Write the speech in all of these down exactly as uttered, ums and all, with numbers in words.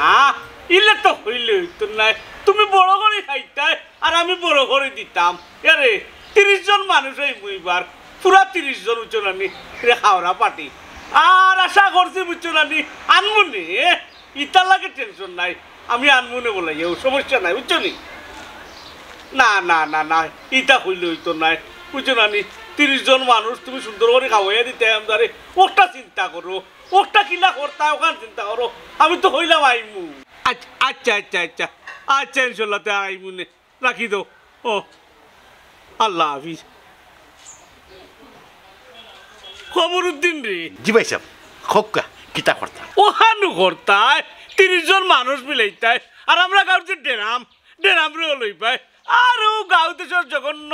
আহ, ইলে তো অইলে অইতো নায়। তুমি বড় করি খাইতায়, আর আমি বড় করি দিতাম। এরে, তিরিশ জন মানুষ অইবো ইবার, পুরা তিরিশ জন, বুঝছো না নি? এরে, খাওরা পার্টি। আর আশা করছি, বুঝছো না নি, আনমুনে, এ? ইতার লাগি টেনশন নাই, আমি আনমুনে বলাইয়া, অউ সমস্যা নাই, বুঝছো নি? না, না, না, না, ইতা অইলে অইতো নায়, বুঝছো না নি? তিরিশ জন মানুষ তুমি সুন্দর করি খাওয়াইয়া দিতায় আমরারে, অটা চিন্তা করো, অটা কিলা করতায় অখান চিন্তা করো, আমি তো কইলাম আইমু। আচ্ছা, আচ্ছা, আচ্ছা, আচ্ছা, আচ্ছা, ইনশাল্লাহ তে আইমুনে। রাখি দেও। ও, আল্লাহ হাফিজ। কমরুদ্দিন রে। জি ভাইসাব, কউক্কা, কিতা করতাম? অখানউ করতায়, তিরিশ জন মানুষ মিলাইতায়, আর আমরা গাঁওর যে ডেরাম, ডেরামরেও লইবায়। আর অউ গাঁও দেশর জঘন্য,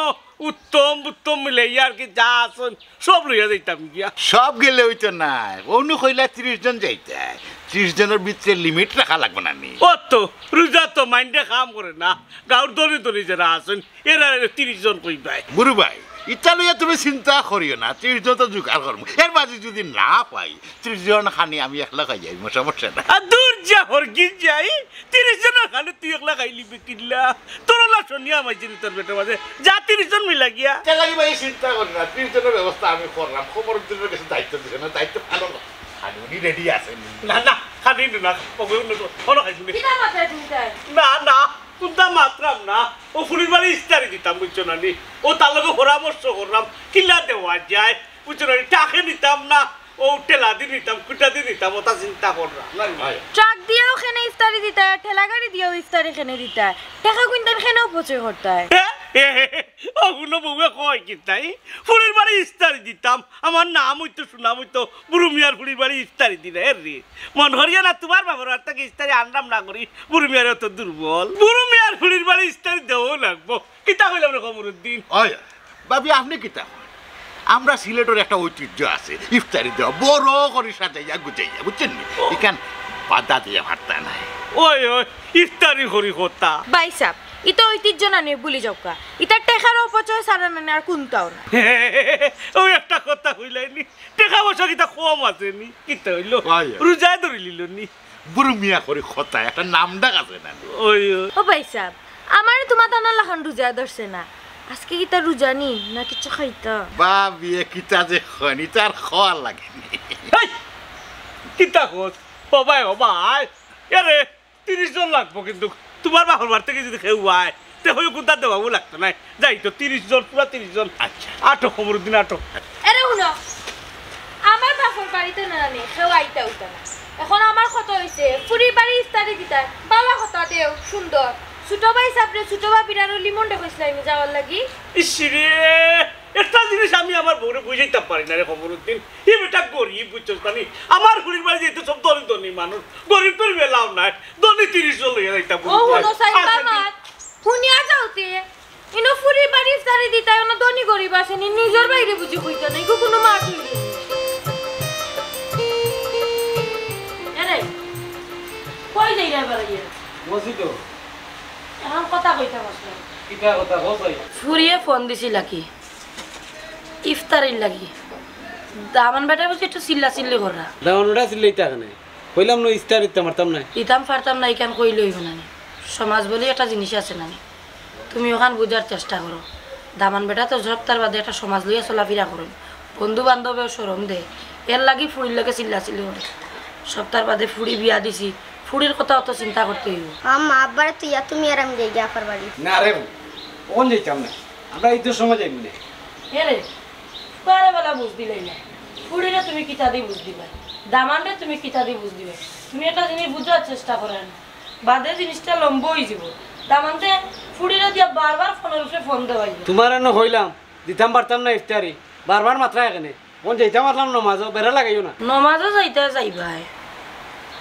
উত্তম, উত্তম মিলাইয়া আর কি যা আছইন, সব লইয়া যাইতাম গিয়া। সব গেলে অইতো নায়, অনো কইলা তিরিশ জন যাইতায়, তিরিশ জনর ভিতরে লিমিট রাখা লাগবো না নি? অতো, রোজাত তো মাইনষে কাম করে না, গাঁওর ধনী ধনী যেরা আছইন, এরারে তিরিশ জন কইবায়। বুরু ভাই, ইতা লইয়া তুমি চিন্তা করিও না, তিরিশ জন তো জোগাড় করমু। এর মাঝে যুদি না পাই, তিরিশ জন খানি আমি একলা খাই যাইমু, সমস্যা নাই। আর দূর যা, হরগিজ যাই, তিরিশ জনর খানি তুই একলা খাইলিবে কিলা? তোর অলা শুনিয়া আমার জিনিস তোর পেটর মাঝে। যা তিরিশ জন মিলা গিয়া। তে লাগি ভাই চিন্তা কর না, তিরিশ জনর ব্যবস্থা আমি করলাম। কমরুদ্দিনর গেছে দায়িত্ব দিছে না, দায়িত্ব ভালো না। খানি উনি রেডি আছইন। না, না, খানি না, ওগুলো অনো খাইছুনি। কিতা মাতরায় তুমি তাই? না, না, কুনতা মাতরাম না। অউ ফুড়ির বাড়ি ইফতারি দিতাম, বুঝছো না নি? অউ তার লগে পরামর্শ করলাম, কিলা দেওয়া যায়, বুঝছো না নি? ট্রাকে নিতাম না, অউ ঠেলা দি নিতাম, কুটা দি নিতাম, অতা চিন্তা করলাম। না নি? ট্রাক দিয়াও কেনে ইফতারি দিতায়, আর ঠেলা গাড়ি দিয়াও ইফতারি কেনে দিতায়? টেকা কুনতান কেনে অপচয় করতায়? এ, এ, এ, অউ হুনো বউয়ে কয় কিতা ই? ফুড়ির বাড়ি ইফতারি দিতাম, আমার নাম অইতো, সুনাম অইতো, বুরু মিয়ার ফুড়ির বাড়ি ইফতারি দিলে, এ রে। মন করিও না, তুমার বাপর বাড়ি থাকি ইফতারি আনরাম না করি, বুরু মিয়ার অত দুর্বল। বুরু মিয়ার ফুড়ির বাড়ি ইফতারি দেওয়া লাগবো। কিতা কইলাম রে কমরুদ্দিন? ওই, ভাবি, আপনে কিতা কইন? আমরা সিলেটর একটা ঐতিহ্য আছে, ইফতারি দেওয়া, বড় করি সাজাইয়া গুজাইয়া, বুঝছইন নি? ইখান বাধা দিয়া পারতা নায়। ওই, ওই, ইফতারি করি কথা। ভাইসাব, ইতা ঐতিহ্য না নি, ভুলি যাউক্কা। ইতা টেকার অপচয় ছাড়া না নি, আর কুনতাও না। অউ একটা কথা কইলায় নি, টেকা পয়সা কিতা কম আছে নি? কিতা অইলো? ভাই। রোজায় ধরিলিলো নি? বুরু মিয়া করি কথা, একটা নাম ডাক আছে না নি? ওই, ওই। ও ভাইসাব, আমারে তুমা তানর লাখান রোজায় ধরছে না। আজকে কিতা রোজা নি, না কিচ্ছু খাইতা? ভাবিয়ে কিতা যে কইন, ইতা আর কওয়া লাগে নি। হেই, কিতা কস? ও ভাই, ও ভাই, এরে, তিরিশ জন লাগবো কিন্তু। তুমার বাপর বাড়ি থাকি যুদি কেউ আয়, তে অউ কুনতা দেওয়াও লাগতো নায়। যাই তো, তিরিশ জন, পুরা তিরিশ জন। আচ্ছা। আটো, কমরুদ্দিন, আটো। এরে হুনো, আমার বাপর বাড়িত না নি, কেউ আইতা অইতা না। অখন আমার কথা অইছে, ফুড়ির বাড়ি ইফতারি দিতায়, বালা কথা দেও, সুন্দর। ছোট ভাইসাবরে, ছোট ভাবিরে আর লিমনরে কইছলায় নি যাওয়ার লাগি। ইস রে, একটা জিনিস আমি আমার বউরে বুঝাইতাম পারি না রে কমরুদ্দিন। ই বেটা গরিব, বুঝছস না নি? আমার ফুড়ির বাড়ি যাইতে সব ধনী ধনী মানুষ, গরিব টরিব এলাও নাই। ধনী তিরিশ জন লইয়া যাইতাম। ও হুনো, সাইবা মাত, হুনিয়া যাও তে। ইনো ফুড়ির বাড়ি ইফতারি দিতায়, অনো ধনী গরিব আছে নি, নিজর ভাইরে বুঝি কইতা নায়, ইগু কুনু মাত অইলো? এরে, কই যাইরায় বাড়াইয়া? মসজিদো। অখন কথা কইতাম আসলে। কিতা কথা কও ভাই? ফুড়িয়ে ফোন দিছিল কি? ইফতারির লাগি। দামান বেটা বুঝি একটু চিল্লা চিল্লি কররা। দামান বেটা চিল্লাইতা কেনে? কইলাম না ইফতার দিতাম পারতাম না। দিতাম পারতাম না, ইখান কইলে অইবো না নি? সমাজ বলি একটা জিনিস আছে না নি? তুমি অখান বুঝার চেষ্টা করো। দামান বেটা তো সপ্তার বাদে একটা সমাজ লইয়া চলাফিরা করইন। বন্ধু বান্ধবেও শরম দেয়। এর লাগি ফুড়ির লগে চিল্লা চিল্লি করে। সপ্তার বাদে ফুড়ি বিয়া দিছি, ফুড়ির কথা অত চিন্তা করতে অইবো। আম্মা, আব্বারে তুইয়া তুমি আর আমি যাই গিয়া আপার বাড়ি। না রে, অখন যাইতাম না। আমরা ইদর সময় যাইমু নে। এরে, বারে বালা বুঝ দিলাই না। ফুড়িরে তুমি কিতা দি বুঝ দিবায়? দামানরে তুমি কিতা দি বুঝ দিবায়? তুমি একটা জিনিস বুঝার চেষ্টা করো না। বাদে জিনিসটা লম্বা অইযিবো। দামান্দে ফুড়িরে দিয়া বারবার ফোনর উপরে ফোন দেওয়াইবো। তুমারে না কইলাম, দিতাম পারতাম না ইফতারি। বারবার মাতরায় কেনে। অখন যাইতাম পারলাম নমাজো, বেড়া লাগাইও না। নমাজো যাইতা যাইবায়।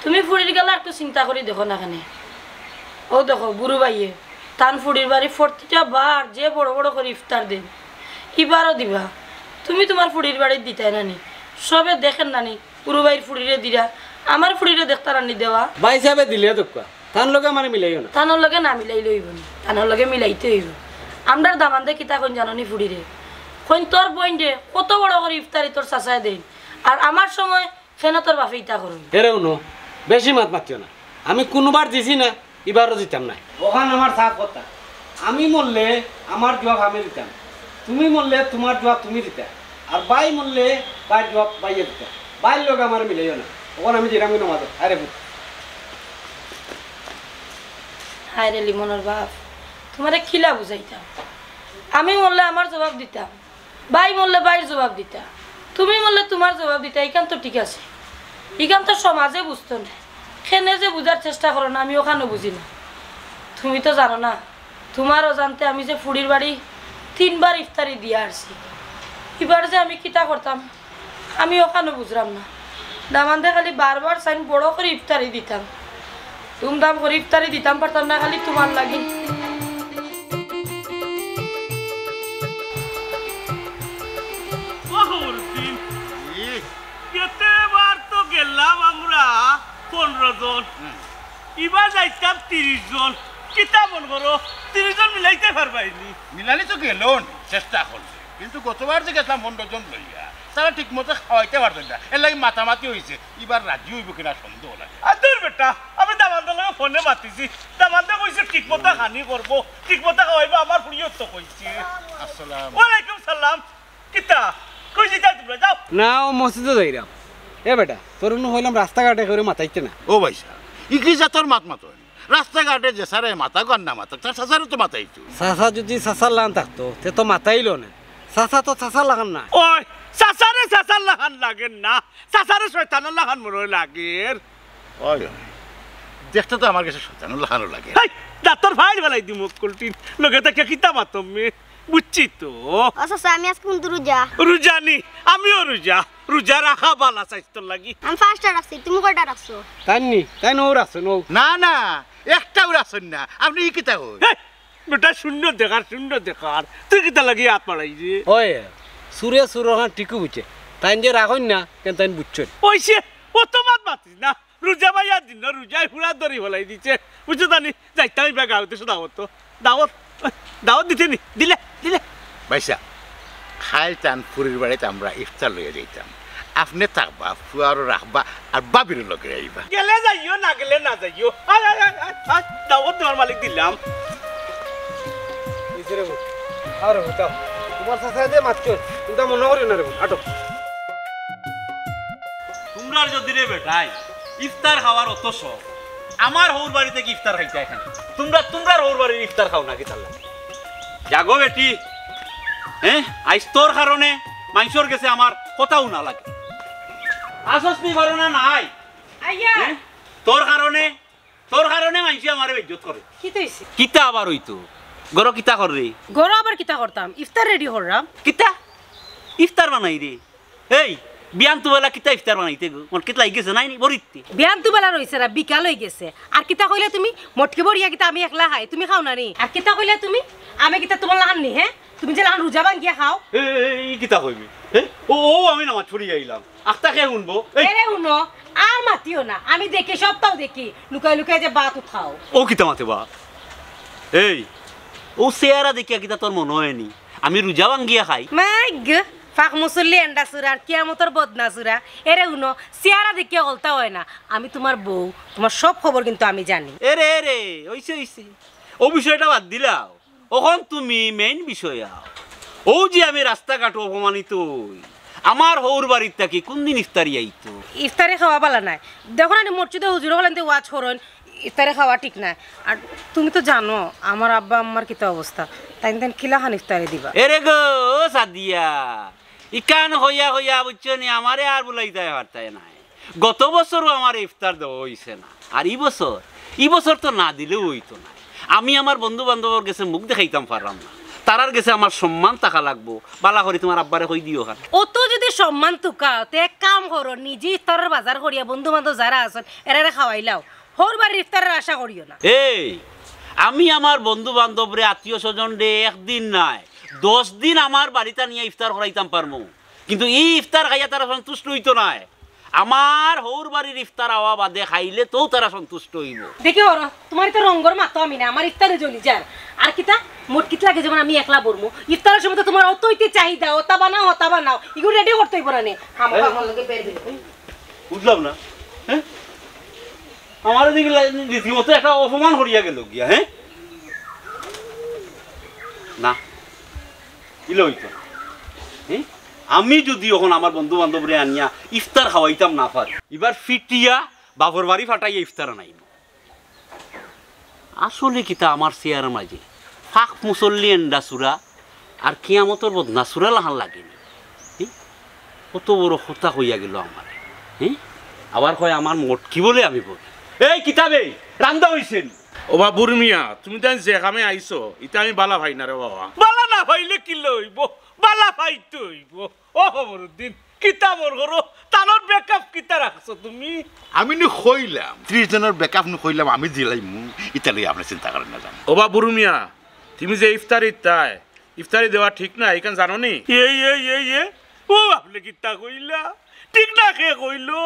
তুমি ফুড়ির গেলা একটু চিন্তা করি দেখো না কেনে। অউ দেখো, বুরু ভাইয়ে, তান ফুড়ির বাড়ি প্রতিটা বার যে বড় বড় করি ইফতার দেইন, ইবারও দিবা। তুমি তুমার ফুড়ির বাড়িত দিতায় না নি? সবে দেখইন না নি? বুরু ভাইর ফুড়িরে দিরা, আমার ফুড়িরে দেখতা না নি দেওয়া। ভাইসাবে দিলে দক্কা, তান লগে আমারে মিলাইও না। তানর লগে না মিলাইলে অইবো নি, তানর লগে মিলাইতে অইবো। আমরার দামান্দে কিতা কইন জানো নি ফুড়িরে? কইন, "তোর বইনরে কত বড় করি ইফতারি তোর চাচায় দেইন, আর আমার সময় কেনে তোর বাপে ইতা করইন?" এরে হুনো, বেশি মাত মাতিও না। আমি কুনুবার দিছি না, ইবারও দিতাম নায়। অখান আমার সাফ কথা। আমি মরলে আমার জুয়াব আমি দিতাম, তুমি মরলে তুমার জুয়াব তুমি দিতা, আর ভাই মরলে ভাইর জুয়াব ভাইয়ে দিতা। ভাইর লগে আমারে মিলাইও না। অখন আমি দিরাম কিন্তু মাঝে। আরে পুত। হায় রে লিমনর বাপ, তুমারে কিলা বুঝাইতাম? আমি মরলে আমার জুয়াব দিতাম, ভাই মরলে ভাইর জুয়াব দিতা, তুমি মরলে তুমার জুয়াব দিতা, ইখান তো ঠিক আছে। ইখান তো সমাজে বুঝতো না, কেনে যে বুঝার চেষ্টা করো না, আমি অখানও বুঝি না। তুমি তো জানো না, তুমার অজান্তে আমি যে ফুড়ির বাড়ি তিনবার ইফতারি দিয়া আরছি, ইবার যে আমি কিতা করতাম, আমি অখানও বুঝরাম না। দামান্দে খালি বারবার চাইন বড় করি ইফতারি দিতাম, ধুমধাম করি ইফতারি দিতাম পারতাম না, খালি তুমার লাগি। ও হুরদিন, জি। গেতে বার তো গেলাম আমরা পনরো জন। হুম। ইবার যাইতাম তিরিশ জন। কিতা মনো করো, তিরিশ জন মিলাইতে পারবায়নি? মিলানি তো গেলন, চেষ্টা করলে। কিন্তু গতবার যে গেছলাম পনরো জন লইয়া, তারা ঠিক মতো খাওয়াইতে পারছইন না, এরলাগি মাতামাতি অইছে। ইবার রাজি অইবো কিনা সন্দেহ লাগে। আর দূর বেটা, আমি দামান্দর লগে ফোনে মাতিছি, দামান্দে কইছে ঠিক মতো খানি করবো, ঠিক মতো খাওয়াইবো, আমার ফুড়িও তো কইছে। আসসালাম। ওয়ালাইকুম সালাম। কিতা? কই যাইতায় তুমরা? যাও। না, অউ মসজিদো যাইরাম। এ বেটা, তোরে নু কইলাম রাস্তাঘাটে কেউরে মাতাইতে না। ও ভাইসাব, ই কি জাতর মাত মাতইন? রাস্তাঘাটে যে চাচারে মাতাউক আর না মাতাউক, তার চাচারে তো মাতাইতো। চাচা যুদি চাচার লাখান থাকতো, তে তো মাতাইলো না। চাচা তো চাচার লাখান না। ওই, চাচারে চাচার লাখান লাগের না, চাচারে শয়তানর লাখান মনে অয় লাগের। ওই, ওই। দেখতে তো আমার গেছে শয়তানর লাখানও লাগে। হেই, দাঁতর ফাইল ফালাই দিমু অক্কলটিন। লগে থাকিয়া কিতা মাতইন বে? বুঝছি তো। ও চাচা, আমি আইজকু কিন্তু রোজা। রোজা নি? আমিও রোজা। রোজা রাখা ভালা স্বাস্থ্যর লাগি। আমি পাঁচটা রাখছি, তুমি কয়টা রাখছো? তাইন নি? তাইন অউ রাখছইন, অউ। না, না, একটাও রাখছইন না। আপনে ই কিতা কইন? হেই, বেটা শূন্য দেখার, শূন্য দেখার। তুই কিতার লাগি আত বাড়াইরে? ওই, চুরে চুরর কাম ঠিকউ বুঝে। তাইন যে রাখইন না, কেনে তাইন বুঝছইন। অইছে, অত মাত মাতিস না। রোজা ভাইয়া দিন, রোজায় পুরা ধরি ফালাই দিছে। বুঝছো জানি? যাইতাম ইবা গাউত, দাওয়াত তো। দাওয়াত, দাওয়াত দিতে নি? দিলে, দিলে। ভাইসাব, কাইল তান ফুড়ির বাড়িত আমরা ইফতার লইয়া যাইতাম। আপনে থাকবা, ফুয়ারও রাখবা, আর ভাবিরও লগে আইবা। গেলে যাইও, না গেলে না যাইও। আয়, আয়, আয়, আয়, আয়, দাওয়াত দেওয়ার মালিক দিলাম। এই যে রে, আরে, তুমার চাচায় যে মাতছইন, কিন্তু মনো করিও না রে, আটো। তুমরার যুদি রে বেটাইন ইফতার খাওয়ার অত শখ, আমার হউর বাড়ি থাকি ইফতার খাইতায় কেনে? তুমরা, তুমরার হউর বাড়ির ইফতার খাও না কিতার লাগি? জাগো বেটি, হে? আইজ তোর কারণে মাইনষর গেছে আমার কথা হুনা লাগে। আছস নি ঘরো না নাই? আইয়া। হে? তোর কারণে, তোর কারণে মাইনষে আমারে বেইজ্জত করে। কিতা অইছে? কিতা আবার অইতো? ঘরো কিতা কররে? ঘরো আবার কিতা করতাম? ইফতার ready কররাম। কিতা? ইফতার বানাইরে? এই, বিয়ান তো বেলা কিতা ইফতার বানাইতে গো? মটকিত লাগি গেছে নায় নি? বড়িতে। বিয়ান তো বেলা রইছে না, বিকাল অইগেছে। আর কিতা কইলা তুমি? মটকি বড়িয়া কিতা আমি একলা খাই? তুমি খাও না নি? আর কিতা কইলা তুমি? আমি কিতা তুমার লাখান নি, হে? তুমি যে লাখান রোজা ভাঙ্গিয়া খাও? এ, এ, এ, ই কিতা কইবি? হে? ও, ও, আমি নামাজ পড়িয়া আইলাম। আখতা কে হুনবো? এই। এরে হুনো, আর মাতিও না। আমি দেখি, সবতাউ দেখি। লুকাই লুকাই যে ভাত খাও। ও কিতা মাতে বা? এই, ও চেহারা দেখিয়া কিতা তোর মনো অয় নি আমি রোজা ভাঙ্গিয়া খাই? মাইগ, ফাক মুসল্লি এন্ডা চুরা আর কিয়ামতর বদনা চুরা। এরে হুনো, চেহারা দেখিয়া কলতা অয় না। আমি তুমার বউ, তুমার সব খবর কিন্তু আমি জানি। এরে, এরে, অইছে, অইছে। অউ বিষয়টা বাদ দিলাও। অখন তুমি main বিষয় আও। অউ যে আমি রাস্তাঘাটো অপমানিত অই, আমার হউর বাড়িত থাকি কুনদিন ইফতারি আইতো? ইফতারি খাওয়া ভালা নায়। দেখো না নি, মসজিদো হুজুর অকলে ওয়াজ করইন, ইফতারি খাওয়া ঠিক নায়। আর তুমি তো জানো আমার আব্বা আম্মার কিতা অবস্থা, তাইন তাইন কিলাখান ইফতারি দিবা? এরে গো, ও সাদিয়া, ইখান কইয়া কইয়া বুঝছো নি, আমারে আর বুলাইতায় পারতায় নায়। গত বছরও আমারে ইফতার দেওয়া অইছে না, আর ই বছর, ই বছর তো না দিলেও অইতো নায়। আমি আমার বন্ধু বান্ধবর গেছে মুখ দেখাইতাম পাররাম না, তারার গেছে আমার সম্মান থাকা লাগবো। ভালা করি তুমার আব্বারে কই দিও খান। অত যুদি সম্মান তুকাও, তে এক কাম করো, নিজে ইফতারর বাজার করিয়া বন্ধু বান্ধব যারা আছইন, এরারে খাওয়াইলাও। হউর বাড়ির ইফতারর আশা করিও না। এই, আমি আমার বন্ধু বান্ধবরে, আত্মীয় স্বজনরে একদিন নায়, দশ দিন আমার বাড়িত আনিয়া ইফতার করাইতাম পারমু, কিন্তু ই ইফতার খাইয়া তারা সন্তুষ্ট অইতো নায়। আমার হউর বাড়ির ইফতার আওয়া বাদে খাইলে তো তারা সন্তুষ্ট অইবো। দেখি হরো, তুমার ইতা রঙ্গর মাতো আমি না, আমার ইফতারে জ্বলি যার। আর কিতা, মটকিত লাগে যেমন আমি একলা বরমু। ইফতারর সময় তো তুমার অত অইতে চাহিদা, অতা বানাও, অতা বানাও। ইগু ready করতে অইবো না নে। খামোখা আমার লগে বের বের। বুঝলাম না, হে? আমারে দেখি লা-, রীতিমতো একটা অপমান করিয়া গেল গিয়া, হ্যাঁ? না, ইলা অইতো না। হ্যাঁ? আমি যদি অখন আমার বন্ধু বান্ধবরে আনিয়া ইফতার খাওয়াইতাম না পারি, ইবার ফিটিয়া বাপর বাড়ি ফাটাইয়া ইফতার আনাইমু। আসলে কিতা আমার চেহারার মাঝে ফাক মুসল্লি এন্ডা চুরা আর কিয়ামতর বদনা চুরা লাখান লাগেনি? হি? কত বড় কথা কইয়া গেল আমারে। হি? আবার কয় আমার মটকি বলে আমি বলি। এই কিতা বে, রান্দা অইছে নি? ওবা বুরু মিয়া, তুমি তাইন যে কামে আইছো, ইতা আমি বালা পাই না রে বাবা। বালা না পাইলে কিলা অইবো? বালা পাইতে অইবো। ও কমরুদ্দিন, কিতা বড় করো? তানর বেকআপ কিতা রাখছো তুমি? আমি নু কইলাম, ত্রিশ জনর বেকআপ নু কইলাম, আমি দিলাইমু, ইতা লইয়া আপনে চিন্তা করেন না জান। ওবা বুরু মিয়া, তুমি যে ইফতারি ইতায়, ইফতারি দেওয়া ঠিক না, ইখান জানো নি? এ, এ, এ, এ, ও আপনে কিতা কইলা? ঠিক না কে কইলো?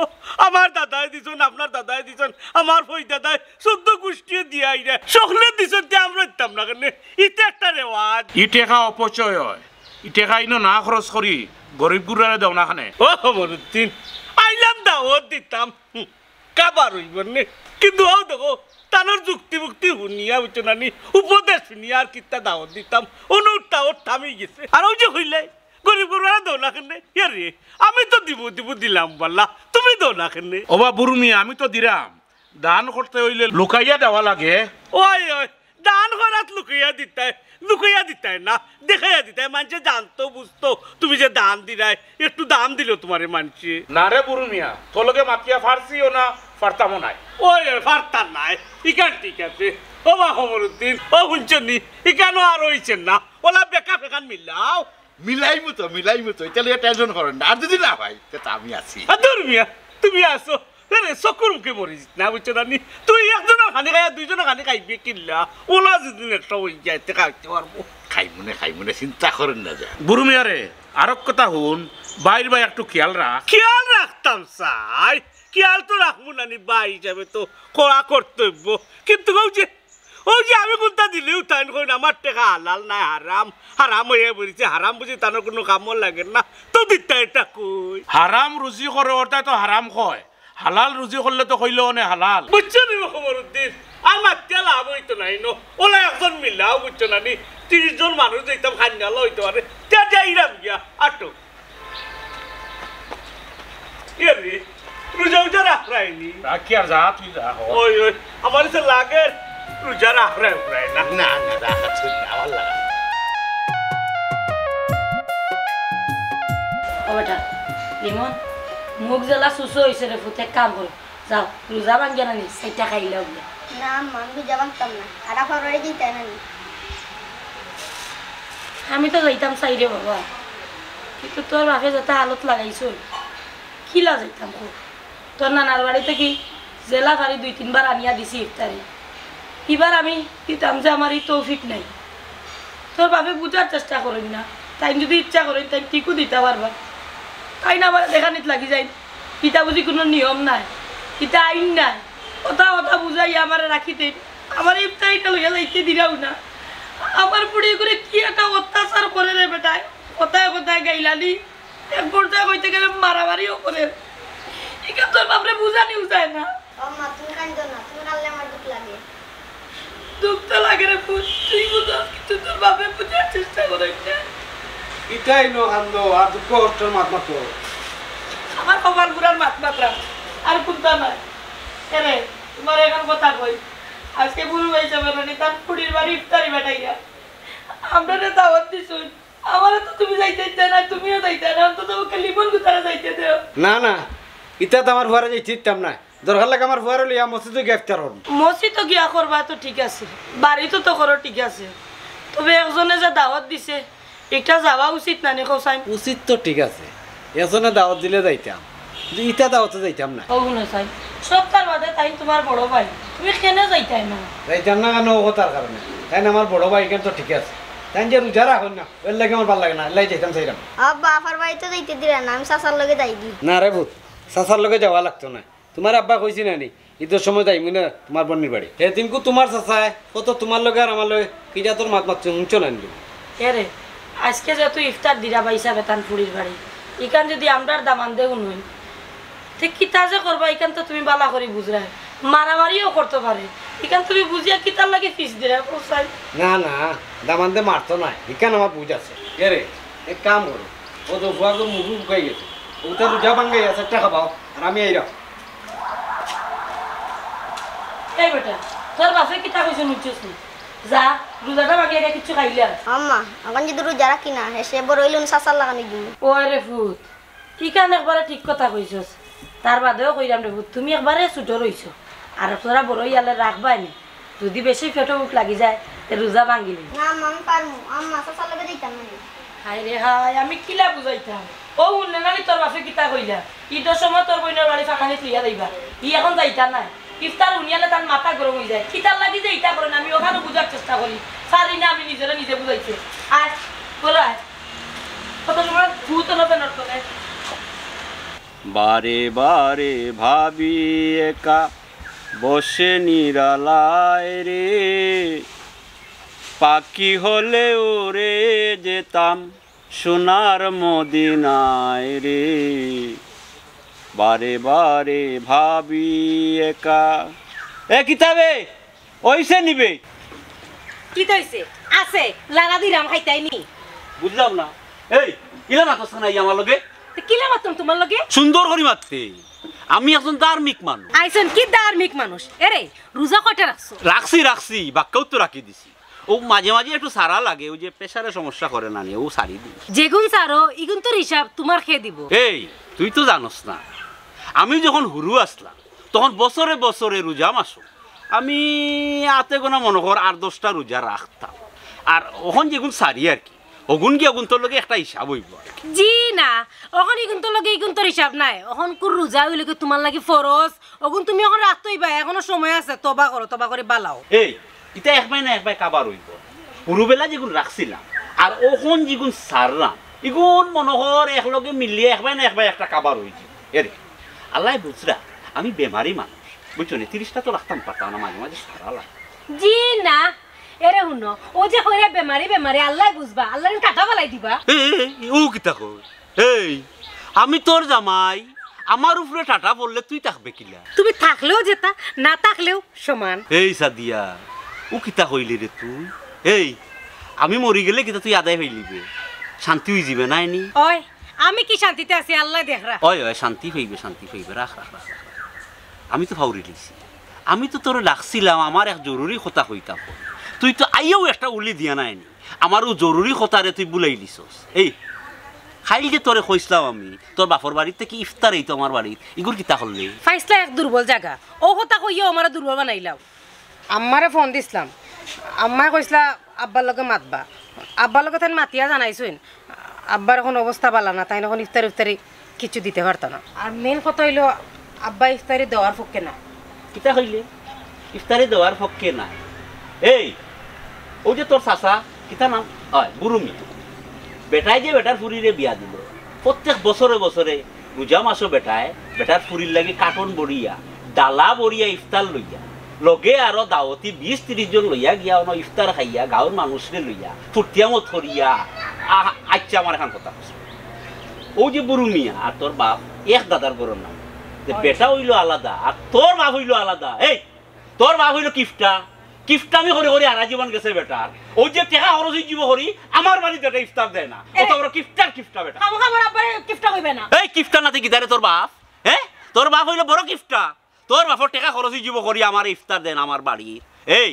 আমার দাদায় দিছইন, আপনার দাদায় দিছইন, আমার ফই দাদায় চৌদ্দ গুষ্টিয়ে দিয়া আইরা। সকলে দিছইন, তে আমরা দিতাম না কেনে? ইতা একটা রেওয়াজ। ই টেকা অপচয় অয়। ই টেকা ইনো না খরচ করি, গরিব গুরুরে দেও না কেনে। ও কমরুদ্দিন, আইলাম দাওয়াত দিতাম। হুম, কাবার অইবো নে। কিন্তু অউ দেখো, তানর যুক্তি-বুক্তি হুনিয়া, বুঝছো না নি? উপদেশ হুনিয়া আর কিতা দাওয়াত দিতাম। অনুরটা ওর থামি গেছে। আর অউ যে কইলে, গরিব গুরুরে দেও না কেনে? ইয়ারে, আমি তো দিমু, দিমু দিলাম বালা। তুমি দেও না কেনে? ওবা বুরু মিয়া, আমি তো দিরাম। দান করতে অইলে লুকাইয়া দেওয়া লাগে। ওই, ওই, দান করাত লুকাইয়া দিতায়, লুকাইয়া দিতায় না, দেখাইয়া দিতায়, মানষে জানতো, বুঝতো, তুমি যে দান দিরায়, একটু দাম দিলো তুমারে মানষে। না রে বুরু মিয়া, তোর লগে মাতিয়া ফারছিও না, ফারতামও নায়। ওই, ওই, ফারতাম নায়, ইখান ঠিক আছে। ওবা কমরুদ্দিন, ও হুনছো নি, ইখানও আর অইছে না, অলা বেকআপ এখান মিলাও। মিলাইমু তো, মিলাইমু তো, ইতা লইয়া tension করেন না। আর যদি না পাই, তে তো আমি আছি। আ, দুর মিয়া, তুমি আছো। আরে, চকুর মুখে মরি যিত না, বুঝছো না নি? তুই একজনর খানি খাইয়া দুইজনর খানি খাইবে কিলা? অলা যদি একটা অই যায়, তে খাইতে পারবো। খাইমুনে, খাইমুনে, চিন্তা করেন না যে। বুরু মিয়া রে, আরক কথা হুন, ভাইর বায় একটু খেয়াল রাখ। খেয়াল রাখতাম চাই, খেয়াল তো রাখমু না নি, ভাই হিসাবে তো করা কর্তব্য। কিন্তু অউ যে অউ যে আমি কুন্তা দিলেউ তাইন কইন, আমার টেকা হালাল নায়, হারাম, হারাম অইয়া পড়ছে, হারাম বুঝি তানর কুনু কামো লাগের না, তো দিতা ইটা কই? হারাম রুজি করে, অটায় তো হারাম কয়, হালাল রুজি করলে তো কইলো অনে হালাল। বুঝছো নি কমরুদ্দিন, আর মাতিয়া লাভ অইতো নায় ইনো, অলা একজন মিলাও, বুঝছো না নি, ত্রিশ জন মানুষ দিতাম, খান্নালা অইতো পারে, তে যাইরাম গিয়া, আটো। ইয়ে রে, রোজা উজা রাখরায়নি? রাখি আর যা, তুই যা, হ। ওই, ওই, আমার ইসে লাগের, রোজা রাখরায়, রাখরায় না। না, না, রাখা ঠিক না, আমার লাগা। ও বেটা, লিমন, মুখ জ্বালা সুসু অইছে রে ফুত, এক কাম করো। যাও, রোজা ভাঙ্গিয়া না নি, চাইরটা খাইলাও গিয়া। না আম্মা, আমি রোজা ভাঙ্গতাম না। আরাফার বাড়ি যাইতায় না নি? আমি তো যাইতাম চাই রে বাবা, কিন্তু তোর বাপে যেতা হালত লাগাইছইন, কিলা যাইতাম কও? তোর নানার বাড়ি থাকি যেলা পারি দুই তিনবার আনিয়া দিছি ইফতারি। ইবার আমি দিতাম যে আমার ই তৌফিক নাই। তোর বাপে বুঝার চেষ্টা করইন না, তাইন যদি ইচ্ছা করইন, তাইন ঠিকউ দিতা পারবা। তাইন আমারে দেখানিত লাগি যাইন, ইতা বুঝি কুনু নিয়ম নায়, ইতা আইন নায়। অতা অতা বুঝাইয়া আমারে রাখি দেইন, আমারে ইফতারিটা লইয়া যাইতে দিরাউ না। আমার ফুড়ির উপরে কি একটা অত্যাচার করে রে বেটায়, কথায় কথায় গাইলালি। এক পর্যায়ে কইতে গেলে মারামারিও করে। ইখান তোর বাপরে বুঝানিও যায় না। ও মা, তুমি কান্দো না, তুমি কান্দলে আমার দুখ লাগে। দুখ তো লাগে রে পুত, তুই বুঝস, কিন্তু তোর বাপে বুঝার চেষ্টা করইন না। ইতায় ইনো কান্দো, আর দুঃখ কষ্টর মাত মাতো। আমার কপাল পুড়ার মাত মাতরাম, আর কুন্তা নায়। এরে, তুমারে একখান কথা কই, আজকে বুরু ভাইসাবে নানি তান ফুড়ির বাড়ি ইফতারি পাঠাইরা আমরারে দাওয়াত দিছইন। আমারে তো তুমি যাইতায় দিতায় না, তুমিও যাইতায় না, অন্তত পক্ষে লিমন গুতারে যাইতে দেও। না, না, ইতা তো আমার ফুয়ারে যাইতে দিতাম না। দরকার লাগে আমার ফুয়ারে লইয়া মসজিদো গিয়া ইফতার করমু। মসজিদো গিয়া করবা তো ঠিক আছে, বাড়িত তো করো ঠিক আছে, তবে একজনে যে দাওয়াত দিছে, ইটা যাওয়া উচিত না নি কও চাইন? উচিত তো ঠিক আছে, একজনে দাওয়াত দিলে যাইতাম, কিন্তু ইতা দাওয়াতো যাইতাম না। ও হুনো চাইন, সবতার বাদে তাইন তুমার বড় ভাই, তুমি কেনে যাইতায় না? যাইতাম না কেনে? অউ কথার কারণে। তাইন আমার বড় ভাই, ইখান তো ঠিক আছে। তাইন যে রোজা রাখইন না, এরলাগি আমার ভালা লাগে না, এরলাগি যাইতাম চাইরাম। আব্বা, আফার বাড়িত যাইতে দিরা না, আমি চাচার লগে যাইগি। না রে পুত, চাচার লগে যাওয়া লাগতো নায়। তুমার আব্বায় কইছে না নি, ইদর সময় যাইমু না তুমার বইনর বাড়ি? হে দিনকু তুমার চাচায় কত তুমার লগে আর আমার লগে কিজাতর মাত মাতছইন, হুনছো না নি? এরে, আইজকে যে তুই ইফতার দিরা ভাইসাবে তান ফুড়ির বাড়ি, ইখান যদি আমরার দামান্দে হুনইন, তে কিতা যে করবা, ইখান তো তুমি ভালা করি বুঝরায়। মারামারিও করতো পারে। ইখান তুমি বুঝিয়া কিতার লাগি ফিস দিরায়, হুসাইন? না, না, দামান্দে মারতো নায়, ইখান আমার বুঝ আছে। এরে, এক কাম করো, ও তো ফুয়াগো মুখ শুকাই গেছে, ওটা রোজা ভাঙ্গাইয়া চাইরটা খাবাও, আর আমি আইরাম। এই বেটা, তোর বাফে কিতা কইছে হুনছস নি? যা, রোজাটা ভাঙ্গিয়া কিচ্ছু খাইলে আর। আম্মা, অখন যদি রোজা রাখি না, হেষে বড় অইলে চাচার লাখান অইযিমু। ওরে ফুত, ইখান একবারে ঠিক কথা কইছস। তার বাদেও কইরাম রে ফুত, তুমি একবারে ছুটো রইছো। আর তোরা বড় অইয়ালে রাখবায় নি। যদি বেশি পেটো ভুক লাগি যায়, তে রোজা ভাঙ্গিলি। না আম্মা, আমি পারমু। আম্মা, চাচার লগে যাইতাম না। হায় রে হায়, আমি কিলা বুঝাইতাম? অউ হুনলে না নি তোর বাফে কিতা কইলা? ইদর সময় তোর বইনর বাড়ি ফাঁকানিত লইয়া যাইবা। ই অখন যাইতা নায়। ইফতার হুনিয়ালে তার মাথা গরম অইযায়। কিতার লাগি যে ইতা করে না, আমি অখানও বুঝার চেষ্টা করি। পারি না, আমি নিজরে নিজে বুঝাইতে। আয়, ঘরো আয়। কত সময় ভূত হলো বেনর তলে। বারে বারে ভাবি একা বসে নিরালায় রে, পাখি হলে উড়ে যেতাম সোনার মদিনায় রে, বারে বারে ভাবি একা। এ কিতা বে, অইছে নি বে? কিতা অইছে? আছে, লাড়া দিরাম খাইতায় নি। বুঝলাম না। এই, ইলা মাতস না ই আমার লগে? তে কিলা মাততাম তুমার লগে? সুন্দর করি মাততে। আমি একজন ধার্মিক মানুষ। আইছইন কি ধার্মিক মানুষ? এরে, রোজা কয়টা রাখছো? রাখছি, রাখছি, বাক্কাউ তো রাখি দিছি। অউ মাঝে মাঝে একটু ছাড়া লাগে, অউ যে প্রেশারে সমস্যা করে না নি, অউ ছাড়ি দিই। যেগুন ছাড়ো, ইগুনতর হিসাব তুমার কে দিবো? এই, তুই তো জানোস না, আমি যখন হুরু আছলাম, তখন বছরে বছরে রোজা মাসো আমি আতে গোনা মনো কর আট দশটা রোজা রাখতাম। আর অখন যেগুন ছাড়ি আর কি, অগুন গিয়া অগুনতর লগে একটা হিসাব অইবো আর কি। জি না, অখন ইগুনতর লগে ইগুনতর হিসাব নাই। অখনকুর রোজা অইলো গি তুমার লাগি ফরজ। অগুন তুমি অখন রাখতে অইবা, অখনো সময় আছে, তওবা করো, তওবা করি বালাও। এই, ইতা একবায় না একবায় কাবার অইবো। হুরুবেলা যেগুন রাখছিলাম, আর অখন যেগুন ছাড়লাম, ইগুন মনো কর একলগে মিলিয়া একবায় না একবায় একটা কাবার অইযিবো। এরে, আল্লায় বুঝরা, আমি বেমারি মানুষ, বুঝছো নি? তিরিশটা তো রাখতাম পারতাম না, মাঝে মাঝে ছাড়া লাগে। জি না, এরে হুনো, অউ যে কইরা বেমারি বেমারি, আল্লায় বুঝবা, আল্লায় নি টাটা ফালাই দিবা। এ, এ, এ, অউ কিতা কর? এই, আমি তোর জামাই, আমার উপরে টাটা পড়লে তুই থাকবে কিলা? তুমি থাকলেও যেতা, না থাকলেও সমান। এই সাদিয়া, অউ কিতা কইলে রে তুই? এই, আমি মরি গেলে কিতা তুই আদায় অইলিবে? শান্তি অইযিবে নায় নি? ওই, আমি কি শান্তিতে আছি, আল্লায় দেখরা। ওই, ওই, শান্তি অইবে, শান্তি অইবে, রাখ, রাখ, রাখ, রাখ, রাখ। আমি তো ফাউরি লিছি। আমি তো তোরে ডাকছিলাম, আমার এক জরুরি কথা কইতাম। তুই তো আইয়াউ একটা উলি দিয়া নায় নি। আমার অউ জরুরি কথারে তুই ভুলাইলিছস। এই, কাইল যে তোরে কইছলাম আমি, তোর বাফর বাড়িত থাকি ইফতার অইতো আমার বাড়িত, ইগুর কিতা করলে? পাইছলা এক দুর্বল জাগা। অউ কথা কইয়াউ আমারে দুর্বল বানাইলাও। আম্মারে ফোন দিছলাম, আম্মায় কইছলা আব্বার লগে মাতবা। আব্বার লগে তাইন মাতিয়া জানাইছইন, আব্বার অখন অবস্থা বালা না, তাইন অখন ইফতারি উফতারি কিচ্ছু দিতে পারতা না। আর মেইন কথা অইলো, আব্বা ইফতারি দেওয়ার পক্ষে না। কিতা কইলে? ইফতারি দেওয়ার পক্ষে না? এই, অউ যে তোর চাচা, কিতা নাম? অয়, বুরু মিয়া। বেটায় যে বেটার ফুরিরে বিয়া দিলো, প্রত্যেক বছরে বছরে রোজা মাসো বেটায় বেটার ফুরির লাগি কার্টন ভরিয়া, ডালা ভরিয়া ইফতার লইয়া, লগে আরো দাওয়াতি বিশ তিরিশ জন লইয়া গিয়া অনো ইফতার খাইয়া, গাউর মানুষরে লইয়া, ফুর্তি আমোদ করিয়া, আ-, আইচ্ছা, আমার এখান কথা কইছে। অউ যে বুরু মিয়া আর তোর বাফ এক দাদার ঘরর নাম। যে বেটা অইলো আলাদা আর তোর বাফ অইলো আলাদা। এই, তোর বাফ অইলো কিফটা, কিফটামি করি করি হারা জীবন গেছে বেটার। অউ যে টেকা খরচ অইযিবো করি, আমার বাড়িত বেটা ইফতার দেয় না। এ। অত বড় কিফটার কিফটা বেটা। খামোখা আমার আব্বারে কিফটা কইবে না। এই কিফটা নাতে কিতা রে তোর বাফ? হে? তোর বাফ অইলো বড় কিফটা। তোর বাফর টেকা খরচ অইযিবো করি আমারে ইফতার দেয় না আমার বাড়িত। এই,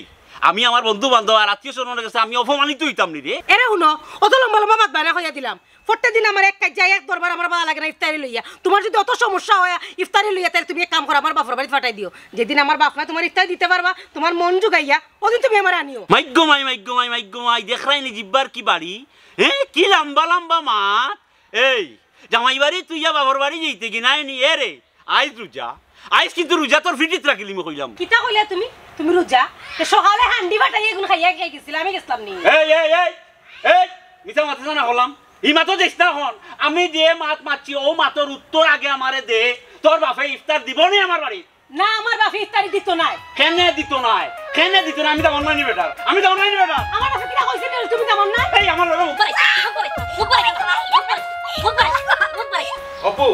আমি আমার বন্ধু বান্ধব আর আত্মীয় স্বজনর গেছে আমি অপমানিত অইতাম নি রে। এরে হুনো, অত লম্বা লম্বা মাতবায় না কইয়া দিলাম। প্রত্যেক দিন আমার এক কাজ যায়, এক দরবার আমার বালা লাগে না ইফতারি লইয়া। তুমার যদি অত সমস্যা অয় ইফতারি লইয়া, তাইলে তুমি এক কাম করো, আমার বাফর বাড়িত ফাটাই দিও। যেদিন আমার বাফ মায় তুমারে ইফতারি দিতে পারবা, তুমার মন জুগাইয়া, অউদিন তুমি আমারে আনিও। মাইগ্গো মাই, মাইগ্গো মাই, মাইগ্গো মাই, দেখরায় নি জিব্বার কি বাড়ি? হে, কি লাম্বা লাম্বা মাত। এই, জামাই বাড়ি তুই যা বাফর বাড়ি যাইতে কি নায় নি? এরে, আইজ রোজা, আইজ কিন্তু রোজা তোর ফিটিত রাখিলিমু কইলাম। কিতা কইলা তুমি? তুমি রোজা? তে সকালে হান্ডি ফাটাইয়া ইগুন খাইয়া খাই গেছিলা, আমি গেছলাম নি? এই, এই, এই, এই, মিছা মাতিস না কইলাম। ই মাতো দিস না অখন। আমি যে মাত মাতছি, অউ মাতর উত্তর আগে আমারে দে। তোর বাফে ইফতার দিবো নি আমার বাড়িত? না, আমার বাফে ইফতারি দিতো নায়। কেনে দিতো নায়? কেনে দিতো নায়? আমি তো অন্যায় নি বেটার। আমি তো অন্যায় নি বেটার। আমার বাফে কিতা কইছে নি, তুমি জানো না? এই আমার লগে মুখ বাড়াই, মুখ বাড়াই, মুখ বাড়াই, মুখ বাড়াই, মুখ বাড়াই। অপু,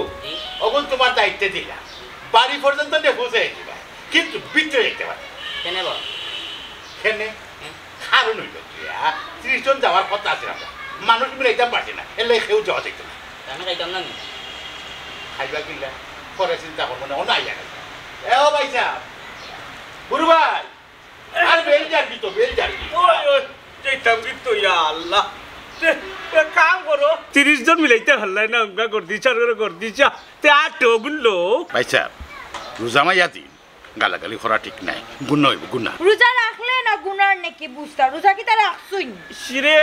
অগুন তুমার দায়িত্বে দিলাম। বাড়ি পর্যন্ত নিয়া বুঝাই দিবা। কিন্তু ভিতরে যাইতে পারে। কেনে বা? কেনে? হুম। কারণ অইলো গিয়া, তিরিশ জন যাওয়ার কথা আছিল আমরা। মানুষ মিলাইতাম পারছি না, এর লাগি কেউ যাওয়া যাইতো না। আমি খাইতাম না নি? খাইবা কিলা? পরে চিন্তা করবো না, অনো আইয়া খাইবা। এ ও ভাই সাহেব, গুরু ভাই, আর বেল জারবি তো, বেল জারবি। ওই, ওই, যাইতাম কিন্তু, ইয়া আল্লাহ। তে, এক কাম করো, তিরিশ জন মিলাইতে পারলাই না, আমরা গর্দিশা করে গর্দিশা। তে আটো গুনলো। ভাই সাহেব, রোজা মাইয়া দিন, গালাগালি করা ঠিক নাই, গুনা অইবো, গুনা। রোজা রাখলে না গুনার নাকি বুঝতা, রোজা কিতা রাখছইন? শিরে,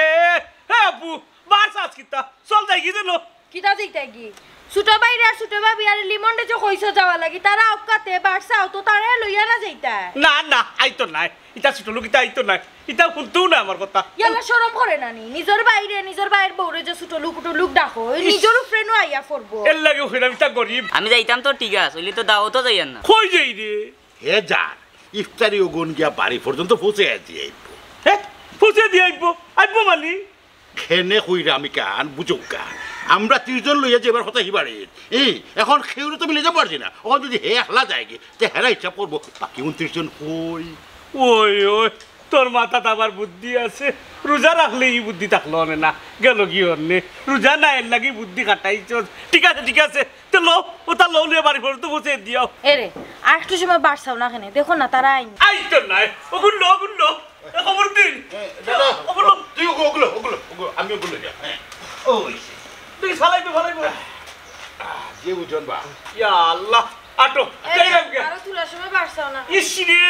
হে আপু, বারছস কিতা? চল যাইগি যেন। কিতা যাইতাগি? ছোট ভাইরে আর ছোট ভাবি আর লিমনরে যে কইছো যাওয়ার লাগি, তারা অউক্কাতে বারছাও তো তারে লইয়া না যাইতায়। না, না, আইতো নায়। ইতা ছোট লোক, ইতা আইতো নায়। ইতা হুনতোউ নায় আমার কথা। ইয়াল্লা শরম করে না নি? নিজর ভাইরে, নিজর ভাইর বউরে যে ছোট লোক, ছোট লোক ডাকো, ওই ইস। নিজর উপরে নু আইয়া পড়বো। এর লাগি কইরাম, ইতা গরিব। আমি যাইতাম তো ঠিক আছে, অইলে তো দাওয়াতো যাইয়ার না। কই যাইরে? হে যার, ইফতারি অগুন গিয়া বাড়ি পর্যন্ত পৌঁছে দিয়া আইবো। হে? পৌঁছে দিয়া আইবো? আইবো মানে? কেনে কইরাম ইখান বুঝউক্কা। আমরা তিরিশ জন লইয়া যাইবার কথা হি বাড়িত। এই, এখন কেউরে তো মিলাইতাম পারছি না। অখন যদি হে একলা যায়গি, তে হেরা হিসাব করবো, বাকি ঊনত্রিশ জন কই? ওই, ওই, তোর মাথাত আবার বুদ্ধি আছে। রোজা রাখলে ই বুদ্ধি থাকলো অনে না, গেলোগি অনে। রোজা নাই, এর লাগি বুদ্ধি খাটাইছস। ঠিক আছে, ঠিক আছে, তে লও, অতা লও, লইয়া বাড়ি পর্যন্ত পৌঁছে দিও। এরে, আর একটু সময় বারছাও না কেনে? দেখো না, তারা আইন। আইতো নায়, অগুন লও, অগুন লও। এ, খবর দিন। এ, দাদা, অগুন লও। তুই অগু-, অগুলো, অগুলো, অগুলো, আমি অগুলো যাই। হ্যাঁ। ওই। তুই ফালাইবি, ফালাইবি। আহ, যে ওজন বা। ইয়া আল্লাহ, আটো। এ, যাই হোক গে। আরো তুলার সময় বারছাও না। ইস রে,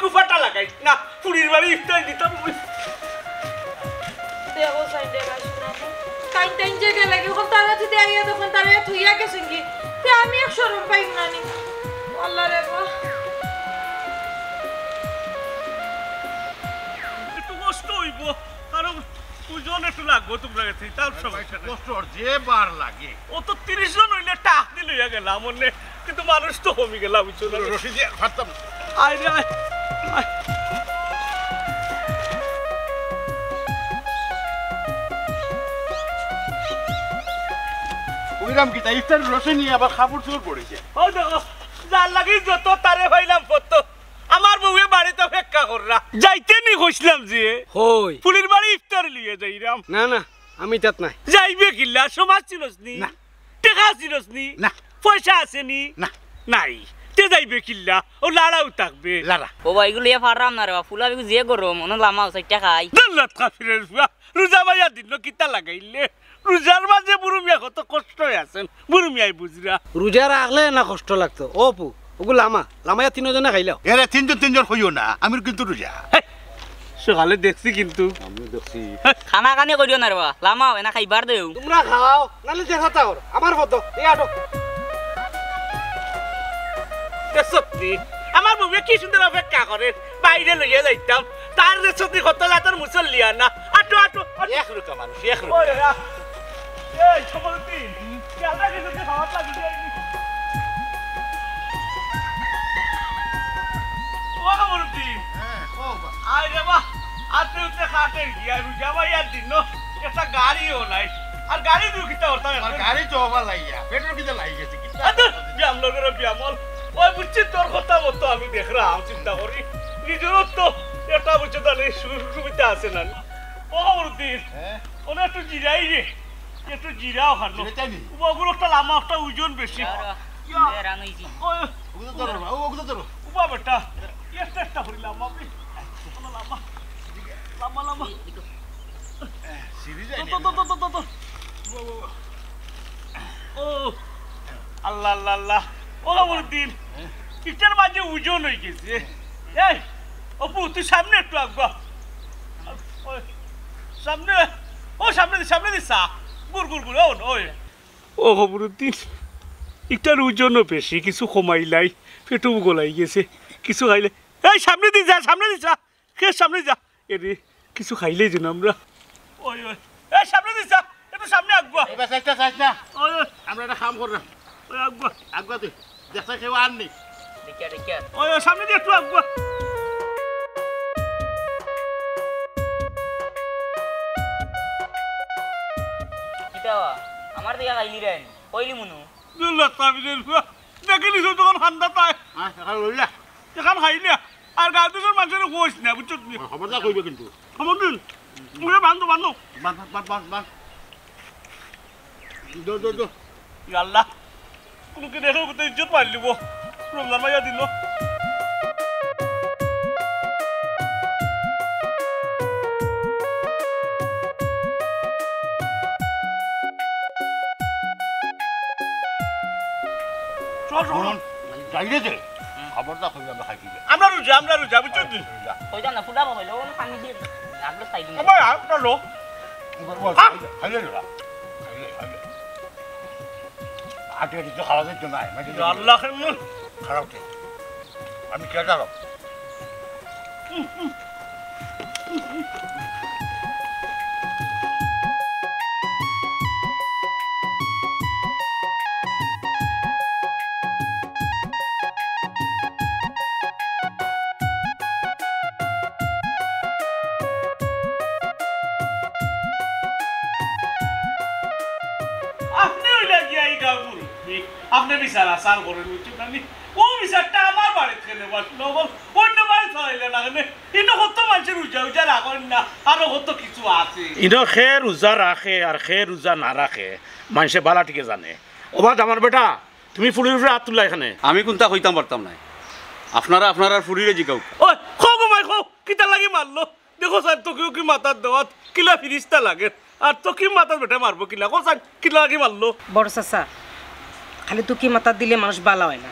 কুফাটা লাগাই। না, ফুড়ির বাড়ি ইফতারি দিতাম। দেখো, সাইডে গাছ না। তাইন তাইন যে গেলে কি, অখন তারা যদি আইয়া তখন তারা থুইয়া গেছইন কি? তে আমি এক শরম পাইমু না নি। আল্লাহ রে গো। একটু কষ্ট অইবো, কারণ ওজন একটু লাগবো তোমরা গেছে, তার সমস্যা নাই। কষ্ট অর যে বার লাগে। ও তো তিরিশ জন অইলে টাক দি লইয়া গেলাম অনে, কিন্তু মানুষ তো কমি গেলাম, বুঝছো না? রশি দিয়া ফাড়তাম। আয় রে, আয়, আয়। কইরাম কিতা, ইফতার রশি নিয়া আবার কাপড় চোপড় পড়িছে। ওই দেখো, যার লাগি যত তারে পাইলাম ফত। আমার বউয়ে বাড়িত অপেক্ষা কররা। যাইতে নি কইছলাম যে। হই। ফুলির বাড়ি ইফতার লইয়া যাইরাম। না, না, আমি তাত নাই। যাইবে কিলা? সমাজ চিনস নি? না। টেকা চিনস নি? না। পয়সা আছে নি? না। নাই। তে যাইবে কিলা? ও লাড়াও থাকবে। লাড়া। ও ভাই, ইগু লইয়া পাররাম না রে বা। ফুলা বেগু যে গরম, অনো লামাও চাইট্টা খাই। দল্লাত কাফিরের ফুয়া। রোজা মাইয়া দিন কিতা লাগাইলে? রোজার মাঝে বুরু মিয়া কত কষ্ট অয় আছেন, বুরু মিয়ায় বুঝরা। রোজা রাখলে না কষ্ট লাগতো। ও পু, ওগু লামা, লামাইয়া তিনজনে খাইলাও। এরে তিনজন তিনজন কইও না, আমি কিন্তু রোজা। হেই, সকালে দেখছি কিন্তু। আমি দেখছি। খানা খানি করিও না রে বা, লামাও, এনা খাইবার দেও। তোমরা খাও, নালে দেখা তাওর, আমার ফত, এই আটো। এ সত্যি, আমার বউয়ে কি সুন্দর অপেক্ষা করে, বাইরে লইয়া যাইতাম। তার যে সত্যি কত জাতর মুসল্লিয়ানা। আটো, আটো, আটো। এক রুকা মানুষ, এক রুকা। ওই, ওই, এই, সমলতি, খেয়াল রাখিস, ওকে খাওয়াত লাগি যায়নি। ও, সমলতি। হ্যাঁ, ও বা। আয় রে বা, আতে উতে খাটে গিয়া, রোজা মাইয়ার দিন, একটা গাড়িও নাই। আর গাড়ি দুঃখিত হতাম আমার এখন। গাড়ি তো হবা লাগিয়া, পেট্রোল কিতা লাগি গেছে, কিতা আদু, ব্যায়াম লগরে ব্যায়াম অল। ওই বুঝছি তোর কথা মতো আমি দেখরাম, চিন্তা করি। নিজেরও তো একটা বুঝছো তাহলে সুযোগ সুবিধা আছে না। ও খবরুদ্দিন, হ্যাঁ? ওরা একটু জিরাই রে, একটু জিরাও হারলো। জিরাইতাই নি? ওগুলো একটা লামা, একটা ওজন বেশি। আর, ইয়া। এ, রান হইছি। ওই, ওগুলো ধরো, বাবু, ওগুলো ধরো। উবা বেটা, একটা একটা হরি লামা, আপনি। লামা, লামা। লামা, লামা। সিঁড়ি যায় তো, না। তো, তো, তো, তো, তো। ও, আল্লাহ, আল্লাহ, আল্লাহ। ও, খবরুদ্দিন, হ্যাঁ? ইটার মাঝে ওজন হয়ে গেছে। হ্যাঁ। এই, অপু, তুই সামনে একটু আগুয়া। ওই, সামনে, ও, সামনে দি, সামনে দি চা। গুড়, গুড়, গুড়, ও, ওই। ও, খবরুদ্দিন, ইটার ওজনও বেশি, কিছু কমাইলাই, পেটও গলাই গেছে, কিছু খাইলে। এই, সামনে দি যা, সামনে দি যা। কে সামনে যা? এরে, কিছু খাইলেই যেন আমরা। ওই, ওই। এই, সামনে দিস যা। একটু সামনে আগুয়া। এবার চাইছ না, চাইছ না। ওই, ওই। আমরা একটা কাম করলাম। ওই আগুয়া। আগুয়া তুই। দেখতে কেউ আর নেই। দেখিয়া, দেখিয়া। ওই, ওই, সামনে দিয়ে একটু আগুয়া। কিতা বা? আমার দিকে খাইলি রে। কইলি মনু। দুল্লা তাবিদের ফুয়া। দেখে নিছো তখন হান্দা তাই। হ্যাঁ, এখন লইলা। এখান খাই না। আর গাঁও দেশর মানষরে কইস না, বুঝছস নি? খবরদার কইবে কিন্তু। খবর দিন। ওরে বান্ধব, বান্ধব। বান, বান, বান, বান, বান। দো, দো, দো। ইয়া আল্লাহ। কুনু কি দেখে তো ইজ্জত মারিলিবো। রমজান মাইয়া দিন। চল, চল। হুন, যাইরে যে। খবরদার কইবে আমরা খাইছি যে। আমরা রোজা, আমরা রোজা, বুঝছস নি? কই জানো, ফুটা মোবাইল, ও পানি দিয়ে। আপনি চাইবেন। ও ভাই, আর চলো। খাইলে, খাইলে, খাইলে, খাইলে। আগে কিছু খাওয়া যাইতো না, মানে ইয়া আল্লাহ, কেমন? খারাপ তো। আমি কে জানো? আপনি অইলা গিয়া এই গাঁও মুরব্বি, আপনি বিচার আচার করেন, বুঝছইন না নি? ও বিচারটা আমার বাড়িত কেনে বসলো, বল, অন্য বাড়িত চালাইলা না কেনে? ইনো কত মানষে রোজা উজা রাখইন না, আরো কত কিছু আছে। ইনো কে রোজা রাখে আর কে রোজা না রাখে, মানষে বালা ঠিকে জানে। ওবা দামান্দর বেটা, তুমি ফুড়ির উপরে আত তুললা কেনে? আমি কুন্তা কইতাম পারতাম নায়। আপনারা আপনারার ফুড়িরে জিগাউক্কা। ওই, কও গো মাই, কও, কিতার লাগি মারলো? দেখো চাইন, তকিও কি মাথার দেওয়াত কিলা ফিরিস্তা লাগে, আর তকি মাথার বেটা মারবো কিলা? কও চাইন, কিলা লাগি মারলো? বড় চাচা, খালি তকি মাথাত দিলে মানুষ বালা অয় না।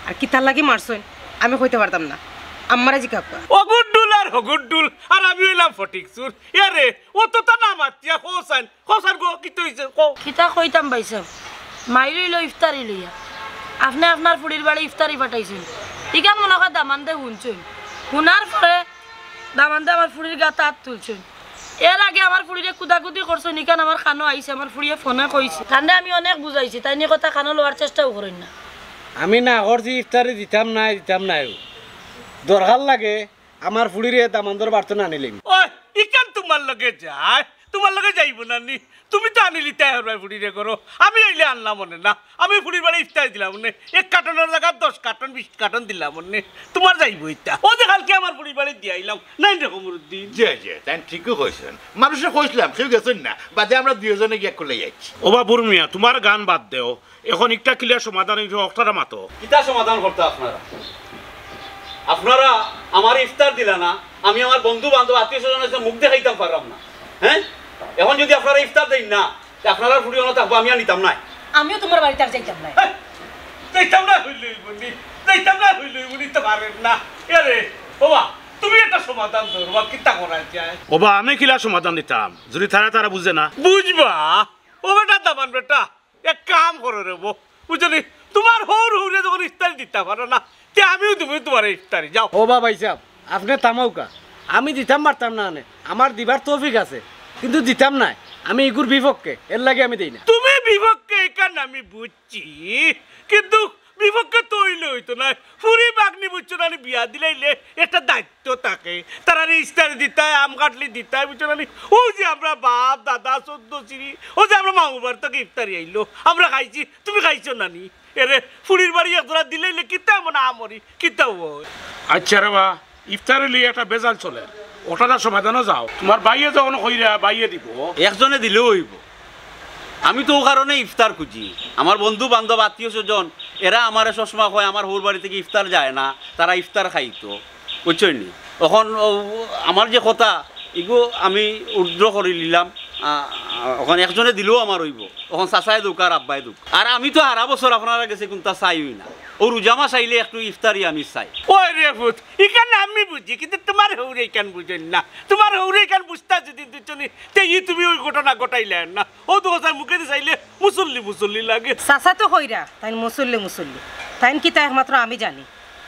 আর কিতার লাগি মারছইন, আমি কইতাম পারতাম না। আম্মারে জিগাউক্কা। অগুড্ডুল আর হগুড্ডুল, আর আমি অইলাম ফটিক চুর। ইয়ারে, অততা না মাতিয়া কও চাইন, কও চাইন গো, কিতা অইছে, কও। কিতা কইতাম ভাইসাব, মাইর অইলো ইফতারি লইয়া। আপনে আপনার ফুড়ির বাড়ি ইফতারি পাঠাইছইন। ইখান মনো কয় দামান্দে হুনছইন। হুনার পরে দামান্দে আমার ফুড়ির গাত আত তুলছইন। এর আগে আমার ফুড়িরে কুদাকুদি করছইন, ইখান আমার কানো আইছে, আমার ফুড়িয়ে ফোনে কইছে। তানরে আমি অনেক বুঝাইছি, তাইন ই কথা কানো লওয়ার চেষ্টাও করইন না। আমি না করছি ইফতারি দিতাম নায়, দিতাম নায়। দরকার লাগে আমার ফুড়িরে দামান্দর বাড়িত না নিলাম। ওই, ইখান তুমার লগে যায়, তুমার লগে যাইবো না নি? তুমি তো আনিলিতায় হরবায় ফুড়িরে করো, আমি আইলে আনলাম অনে না। আমি ফুড়ির বাড়ি ইফতারি দিলাম অনে, এক কার্টনর জাগাত দশ কার্টন, বিশ কার্টন দিলাম অনে। তুমার যাইবো ইতা। অউ যে কালকে আমার ফুড়ির বাড়ি দিয়া আইলাম, নাইন রে কমরুদ্দিন? জি, জি, তাইন ঠিকউ কইছইন। মানুষরে কইছলাম, কেউ গেছইন না, বাদে আমরা দুইওজনে গিয়া কুলাই আইছি। ওবা বুরু মিয়া, তুমার গান বাদ দেও, অখন ইকটা কিলা সমাধান অইবো, অকটারে মাতো। কিতা সমাধান করতা আপনারা? আপনারা আমারে ইফতার দিলা না, আমি আমার বন্ধু বান্ধব আত্মীয় স্বজন আছে মুখ দেখাইতাম পারলাম না। হ্যাঁ, অখন যুদি আপনারা ইফতার দেইন না, তে আপনারার ফুড়ি অনো থাকবো, আমি আর নিতাম নায়। আমিও তুমার বাড়িত আর যাইতাম নায়। হ্যাঁ, যাইতাম নায় অইলে অইবো নি, যাইতাম নায় অইলে অইবো নি, তো পারেন না। এরে, ওবা, তুমি একটা সমাধান দেও, ওবা, কিতা করা যায়? ওবা, আমি কিলা সমাধান দিতাম, যুদি তারা তারা বুঝে না? বুঝবা, ও বেটা, দামান বেটা, এক কাম করো রে বো, বুঝছো নি? তুমার হউর হউরে যখন ইফতারি দিতা পারো না, তে আমিও দিমু তুমারে ইফতারি, যাও। ওবা ভাইসাব, আপনে থামাউক্কা, আমি দিতাম পারতাম না অনে, আমার দিবার তৌফিক আছে, কিন্তু দিতাম নায়, আমি ইগুর বিপক্ষে, এরলাগি আমি দেই না। তুমি বিপক্ষে ইখান আমি বুঝছি, কিন্তু বিপক্ষে তো অইলে অইতো নায়। ফুড়ি ভাগ্নি বুঝছো না নি, বিয়া দিলাইলে একটা দায়িত্ব থাকে। তারারে ইফতারি দিতায়, আম কাটলি দিতায়, বুঝছো না নি? অউ যে আমরার বাপ, দাদা, চৌদ্দ সিরি, অউ যে আমরার মামুর বাড়ি থাকি ইফতারি আইলো, আমরা খাইছি, তুমি খাইছো না নি? এরে, ফুড়ির বাড়ি একজরা দিলাইলে কিতা এমন আমরি, কিতা অয়? আচ্ছা রে বা, ইফতারি লইয়া একটা বেজাল চলের, অটার সমাধানো যাও। তুমার ভাইয়ে যখন কইরা, ভাইয়ে দিবো। একজনে দিলেও অইবো। আমি তো অউ কারণে ইফতার খুজি। আমার বন্ধু বান্ধব, আত্মীয় স্বজন, এরা আমারে সবসময় কয়, "আমার হউর বাড়ি থাকি ইফতার যায় না, তারা ইফতার খাইতো।" বুঝছইন নি? অখন অউ আমার যে কথা, ইগু আমি উইথড্র করিলিলাম। আ, আ, অখন একজনে দিলেও আমার অইবো। অখন চাচায় দেউক্কা আর আব্বায় দেউক্কা। আর আমি তো হারা বছর আপনারার গেছে কুন্তা চাইউ না। অউ রোজা মাস আইলে একটু ইফতারি আমি চাই। ওই রে পুত, ইখান আমি বুঝি, কিন্তু তুমার হউরে ইখান বুঝইন না। তুমার হউরে ইখান বুঝতা যুদি দিতো নি, তে ই তুমি অউ ঘটনা ঘটাইলায় না। অউ তো কথা মুখেদি চাইলে মুসল্লি মুসল্লি লাগে। চাচা তো কইরা, তাইন মুসল্লি মুসল্লি। তাইন কিতা একমাত্র আমি জানি।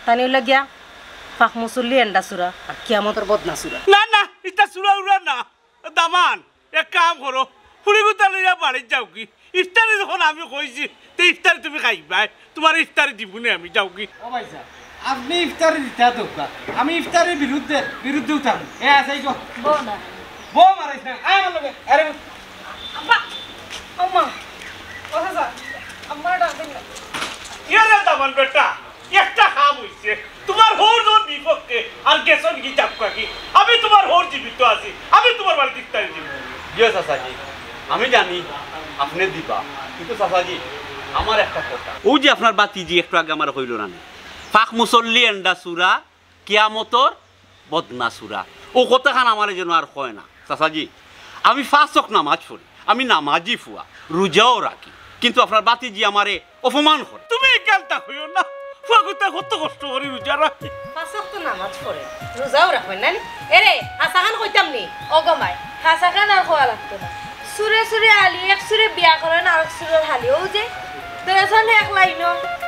তাইন অইলা গিয়া পাক মুসল্লি এন্ডা চুরা আর কিয়ামতর বদনা চুরা। না, না, ইতা চুরা উরা না। দামান, এক কাম করো, ফুড়িগুতা লইয়া বাড়িত যাওগি। ইফতারি যখন আমি কইছি, তে ইফতারি তুমি খাইবায়, তুমারে ইফতারি দিমুনে আমি, যাওগি। ও ভাইসাব, আপনে ইফতারি দিতা দেউক্কা, আমি ইফতারির বিরুদ্ধে, বিরুদ্ধে উঠাম। এ, আচ্ছা, এই গো। বউ না। বউ মারাইস না, আয় আমার লগে। আরে, আব্বা, আম্মা, ও চাচা, আম্মারে ডাক দিন না। ইয়া রে দামান বেটা, একটা কাম অইছে, তুমার হউর যখন বিপক্ষে আর গেছইন গি যাউক্কা গি, আমি তুমার হউর জীবিত আছি, আমি তুমার বাড়িত ইফতারি দিমু। জি অয় চাচাজি, আমি জানি আপনে দিবা, কিন্তু চাচাজি, আমার একটা কথা। অউ যে আপনার ভাতিজি একটু আগে আমারে কইলো না নি, "পাক মুসল্লি এন্ডা চুরা, কিয়ামতর বদনা চুরা।" অউ কথাখান আমারে যেন আর কয় না। চাচাজি, আমি পাঁচ ওয়াক্ত নামাজ পড়ি, আমি নামাজি ফুয়া, রোজাও রাখি, কিন্তু আপনার ভাতিজি আমারে অপমান করে। তুমি ই গালটা কইও না, ফুয়া কইতা কত কষ্ট করি রোজা রাখি। পাঁচ ওয়াক্ত নামাজ পড়ে, রোজাও রাখইন না নি? এরে, হাছাখান কইতাম নি? ওগো মাই, হাছাখান আর কওয়া লাগতো না। চুরে চুরে আলি, এক চুরে বিয়া করইন, আরক চুরর হালি। অউ যে, দুইজন এক লাইনো।